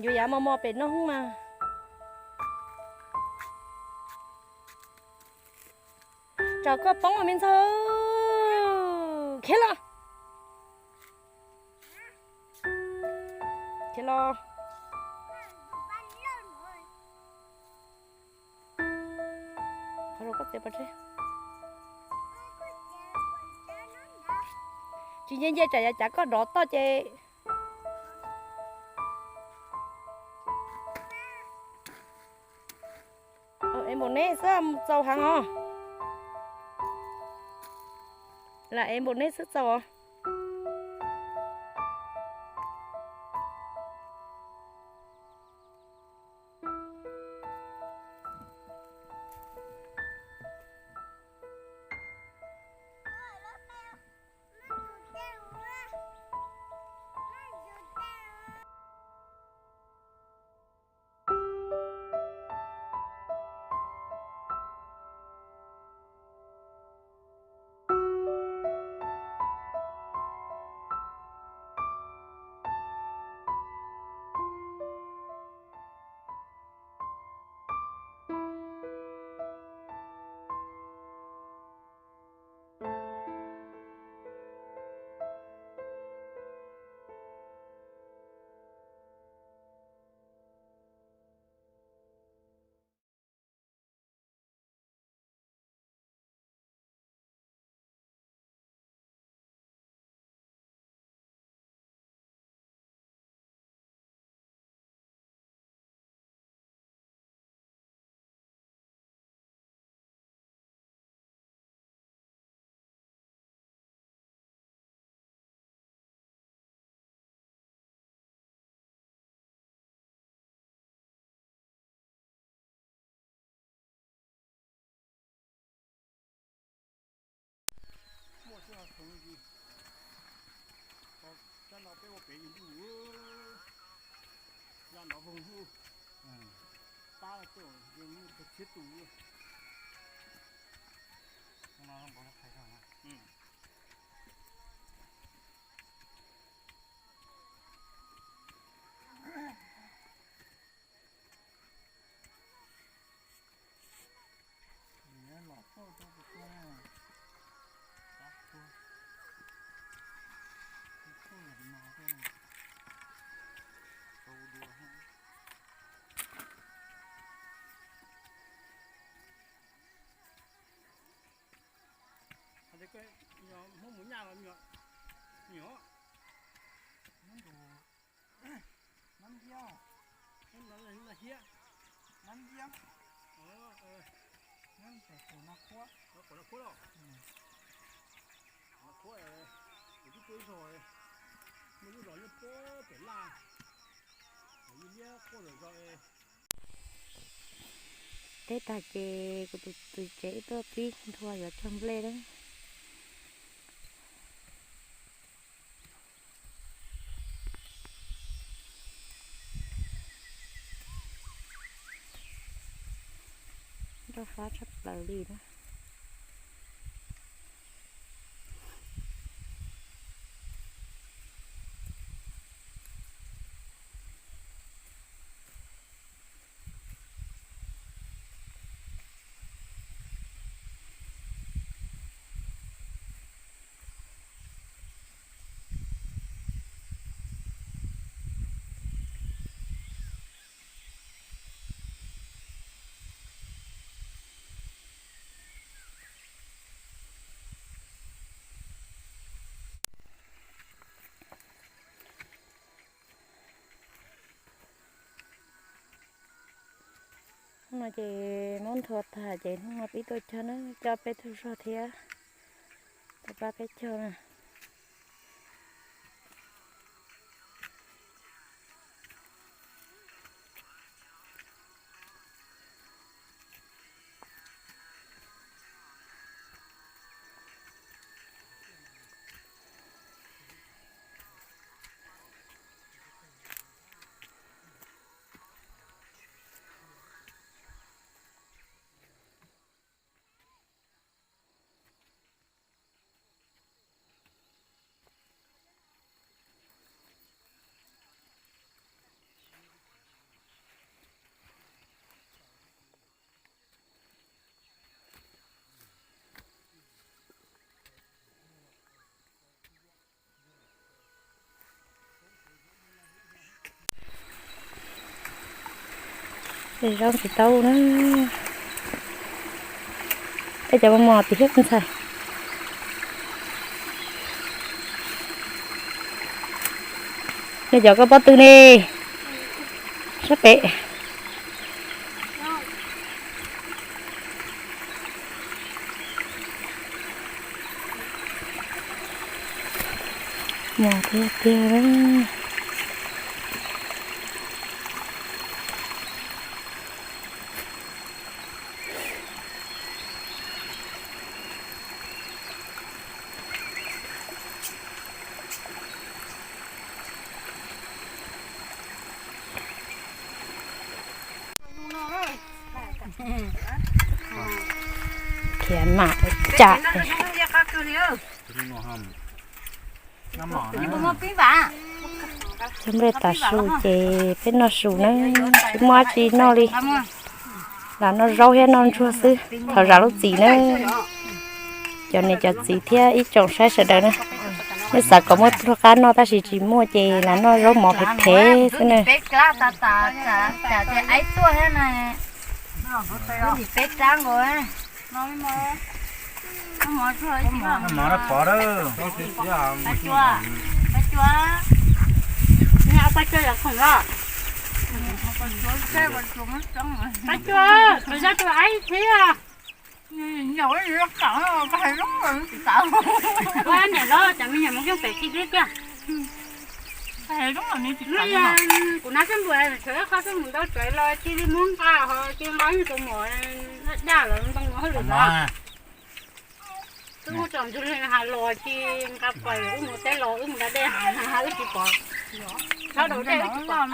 Yuav yav mos mos pem no mas. Tsam koj poob me ntxawg. Khiav los. Khiav los. Qhov rau koj txiav pov tseg. Tsis nce nce tsam yav cav koj dov toj ces. Es npaum neb xwb mus txaus heev os. Lam es npaum neb xwb txaus os. Muaj tib qhov khoom li, cov no peb ua pem yus ntuj, ya nrov voog ub, pab tej mus txhiab tus. Los txog rau kuv tuaj na, tab tuaj, tuaj los no tuaj na, tau dua. Hmoob mus nyaj los nyuam, nyuam. Nab nciab, nab nciab, nab nciab, nab nciab, nab nciab, nab nciab, nab nciab, kuv twb tuaj ib zaug, muaj lub zos nyob puag pem laj, liab quaj zom zaws. Teb tag ces kuv tus txiv tsev tuaj pib nthua yuav cog nplej na. Nroj fab tshaj plaws li na. Hnub no ces muab nthua tag ces hnub no pib tuaj cog na, coj peb tug zog thiab tuaj pab peb cog na. Tej zaub tsis tau na. Ej, cov mos mos tim thiab ntxhais. Nej cov koj pob tw ne, sab pem. Mos tiag tiag. Khiav mam li cas. Cov nplej tav su ces peb noj su na, tsis muaj dab tsi noj li. Lam noj zaub thiab noj ntsuag xwb thaum zam lub txim na. Cov niam cov txiv thiab ib tsoom saib sawv daws na, nej xav kom muaj pluag qab noj tab sis tsis muaj ces lam noj zaub mov phem phem xwb na. Ua niam los cov me nyuam mus coob pem tib tib tiag. Kuv nab xab npua tshav qhov xab mus ntau tsawv los cia li muab nqa ho cia nqa tus muam daj lawm ntoo hauj lwm no. Wb muab tso ntsuj li has los cia nqa pais wb mus teb los wb mus da dej wb tsis pom. Tshab daus dej wb tsis pom.